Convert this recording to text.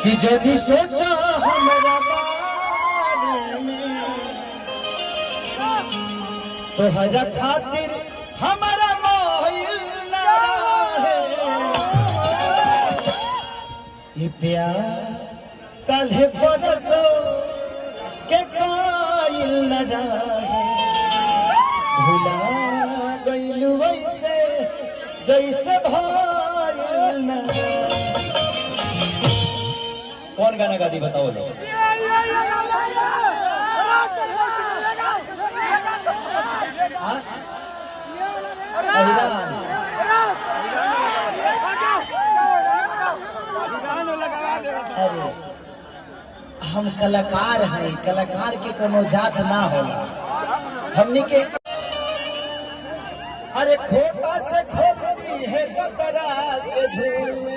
कि जदि सोचा हमरा बारे में, तोहरा खातिर हमारा मोहिल ना रहे। ये प्यार कल परसो के काइल न रहे। भुला गइलू वैसे जैसे भइल न रहे। कौन गाना गा दी बताओ लोग। हाँ? अभिराम। अरे हम कलाकार हैं, कलाकार के कोनो जात ना होला। हमनी के अरे खोटा से खोटनी है कतरा के झूल।